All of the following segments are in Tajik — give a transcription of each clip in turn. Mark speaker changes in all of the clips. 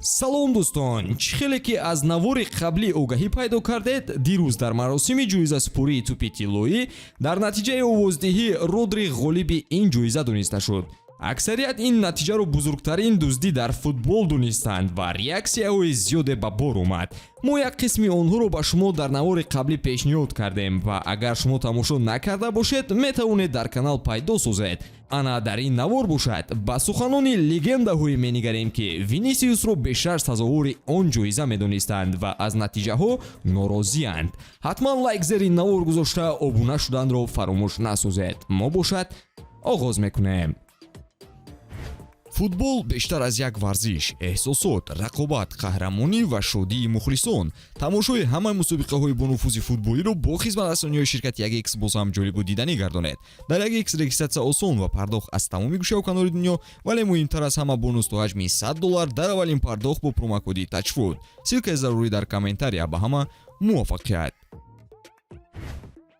Speaker 1: Салом, дӯстон! Чӣ хеле ки аз навори қаблӣ огаҳӣ пайдо кардед, дирӯз дар маросими ҷоизасупории тӯпи тиллоӣ дар натиҷаи овоздиҳӣ Родри ғолиби ин ҷоиза дониста шуд. Аксарият ин натиҷаро бузургтарин дуздӣ дар футбол донистанд ва реаксияҳои зиёде ба бор омад. Мо як қисми онҳоро ба шумо дар навори қаблӣ пешниҳод кардем ва агар шумо тамошо накарда бошед, метавонед дар канал пайдо созед. Ана дар ин навор бошад, ба суханони легендаҳое менигарем, ки Винисиусро бештар сазовори он ҷоиза медонистанд ва аз натиҷаҳо норозианд. Ҳатман лайк зери навор гузошта, обуна шуданро фаромӯш насозед. Мо бошад оғоз мекунем. Футбол бештар аз як варзиш: эҳсосот, рақобат, қаҳрамонӣ ва шодии мухлисон. Тамошои ҳамаи мусобиқаҳои бонуфузи футболиро бо хизматрасониҳои ширкати 1X боз ҳам ҷолибу диданӣ гардонед. Дар 1X регистратсия осон ва пардохт аз тамоми гӯшаву канори дунё, вале муҳимтар аз ҳама, бонус то ҳаҷми 100 доллар дар аввалин пардохт бо промокоди TAJFOOT. Ссылкаи зарурӣ дар комментария. Ба ҳама муваффақият!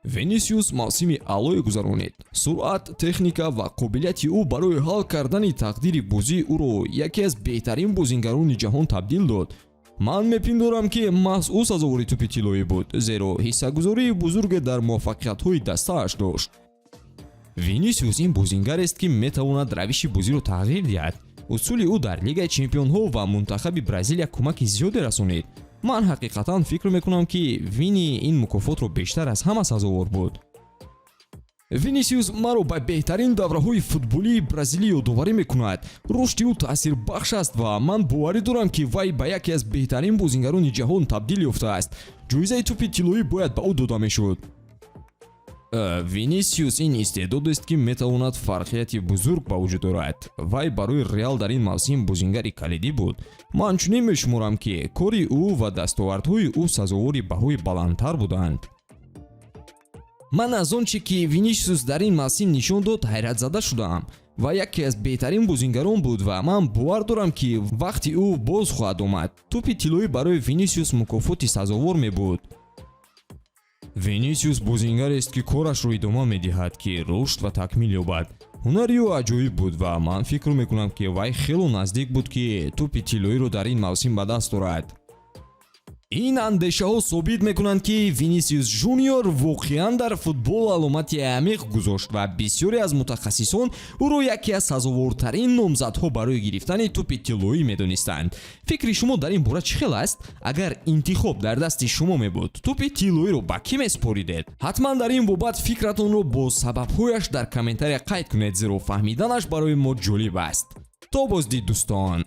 Speaker 1: Винисиус мавсими аълое гузаронид. Суръат, техника ва қобилияти ӯ барои ҳал кардани тақдири бозӣ ӯро яке аз беҳтарин бозингарони ҷаҳон табдил дод. Ман мепиндорам, ки маҳз ӯ сазовори тӯпи тиллоӣ буд, зеро ҳиссагузории бузурге дар муваффақиятҳои дастааш дошт. Винисиус ин бозингарест, ки метавонад равиши бозиро тағйир диҳад. Усули ӯ дар Лигаи чемпионҳо ва мунтахаби Бразилия кӯмаки зиёде расонид. Ман ҳақиқатан фикр мекунам, ки Вини ин мукофотро бештар аз ҳама сазовор буд. Винисиус маро ба беҳтарин давраҳои футболии Бразилӣ ёдоварӣ мекунад. Рушди ӯ таъсирбахш аст ва ман боварӣ дорам, ки вай ба яке аз беҳтарин бозингарони ҷаҳон табдил ёфтааст. Ҷоизаи тӯпи тиллоӣ бояд ба ӯ дода мешуд. Винисиус ин истеъдодест, ки метавонад фарқияти бузург ба вуҷуд орад. Вай барои Реал дар ин мавсим бозингари калидӣ буд. Ман чунин мешуморам, ки кори ӯ ва дастовардҳои ӯ сазовори баҳои баландтар буданд. Ман аз он чӣ ки Винисиус дар ин мавсим нишон дод, ҳайратзада шудаам ва яке аз беҳтарин бозингарон буд ва ман бовар дорам, ки вақти ӯ боз хоҳад омад. Тӯпи тиллоӣ барои Винисиус мукофоти сазовор мебуд. Винисиус бозингарест, ки корашро идома медиҳад, ки рушд ва такмил ёбад. Ҳунари ӯ аҷоиб буд ва ман фикр мекунам, ки вай хело наздик буд, ки тӯпи тиллоиро дар ин мавсим ба даст орад. Ин андешаҳо собит мекунанд, ки Винисиус Жуниор воқеан дар футбол аломати амиқ гузошт ва бисёре аз мутахассисон ӯро яке аз сазовортарин номзадҳо барои гирифтани тӯпи тиллоӣ медонистанд. Фикри шумо дар ин бора чӣ хел аст? Агар интихоб дар дасти шумо мебуд, тӯпи тиллоиро ба кӣ месупоридед? Ҳатман дар ин бобат фикратонро бо сабабҳояш дар комментария қайд кунед, зеро фаҳмиданаш барои мо ҷолиб аст. То боздид, дӯстон!